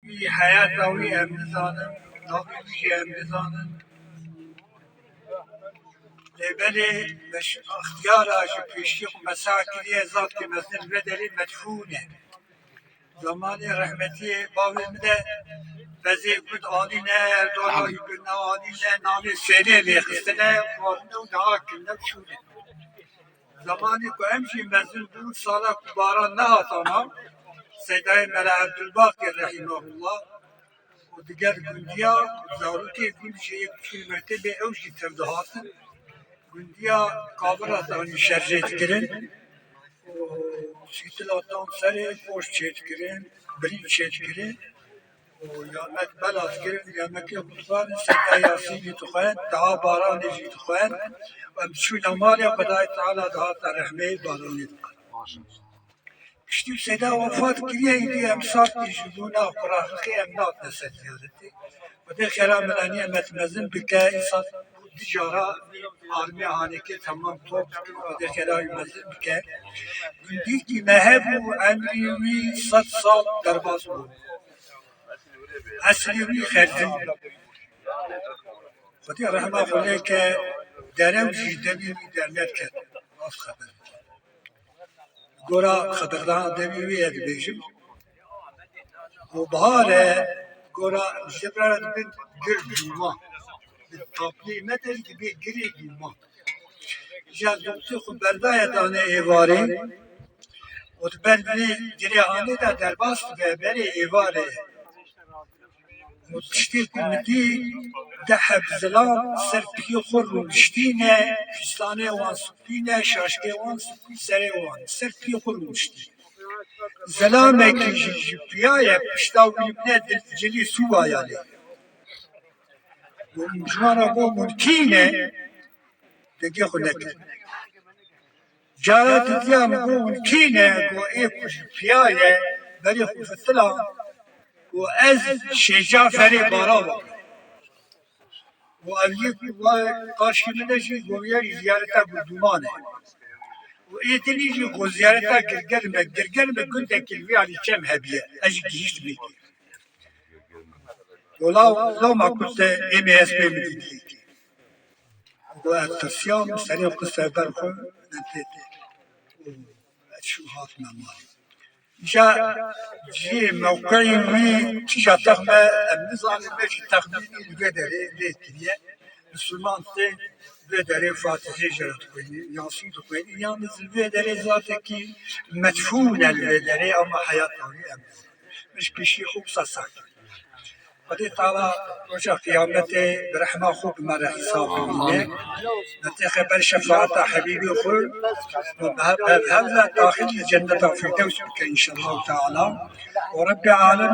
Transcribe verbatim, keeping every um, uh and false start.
Wî heyata wî em nizanin, navê wî jî em nizanin. Lê belê me ji extiyara ji pêşî xwe me sah kiriye, zatkê mezin vê derê medfûn e. Zamanê rehmetiyê bavê min de bezê gund anîne, dora wî gund anîne, navê sênê lê xistine, xwarine û niha kirine û şûne. Zamanê ku em jî mezin bûn, sala ku baran nehatana, Seydayê Mela Evdulbaqê rehîmehullah û digel gundiya, zarokê gund jî yek çûn mektebê, ew jî tev dihatin. Gundiya kabira danî şerjê dikirin û şîtila dan serê, poş çêdikirin, birîn çêdikirin. û yemek bela dikirin, yemekê xwe dixwarin, Seyda Yasînî dixwend, daha baranê jî dixwend. Em diçûne malê, Xwedayê Teala dihate rehmê baranê dixwend. Piştî Seyda wefat kiriye, îdî em sar kir ji bûna quraxixê em nehatine ser ziyaretê. Xwedê xêra melaniye me mezin bike, însan du cara armê hanekê temam top dikin, Xwedê xêra wî mezin bike. Gundîkî me hebû, emrî wî sed sal derbas bû. Eslî wî Xerzîn. Xwedê rehma xwe lê ke, derew jî demî wî derneket. Rast xeber. Gora xeberdana demî wî ye dibêjim. Û bihar e, gora ji birara dibin gir dûma. Bi taplî me de dibê girê dûma. Îja doxtê xwe berdaye dane êvarê û di ber vê girê hanê de derbas dibe berê êvarê. Û tiştê ku min dî, deh heb zilam ser piyê xwe rûniştîne, fîstanê wan spî ne, şaşkê wan spî, serê wan ser piyê xwe rûniştîne. Zilamekî jî ji piya ye, pişta wî bine dil cilî sûva ya lê. Û min ji wan re got, min kî ne? Dengê xwe nekir. Cara didiya min got, min kî ne? Got, ê ku ji piya ye, berê xwe fitila û ez şêca ferê bara bim. Û ev yek wa qarşî min de jî got, ya jî ziyareta Gurduman e. Û ê dinî jî got, ziyareta Girgerme, Girgerme gundekî li vî alî çem hebiye. Ez jî gihîştim êkê. Wela loma ku te ê M S P min dîtî êkê. Û ez tirsiyam, serê xwe ser ber xwe, min tê tê. Û ez çû hatime malê. Îja cihê mewqeyê wî kîja texme, em nizanin, me jî texmînî li vê derê lê kiriye. Misilman tên vê derê Fatihê jê re dixwînî, Yasîn dixwînî, yalnız li vê derê zatekî medfûn e li vê derê, ama heyata wî em nizanin. Min ji pêşî xwe wisa sar kir. Xwedê Teala roja qiyametê bi rehma xwe bi me re hesab bibîne. Me têxe ber şefaeta Hebîbê xwe û bi hev, bi hev re daxilî cenneta Firdewsê bike înşallahu teala. Û Rebbê Alem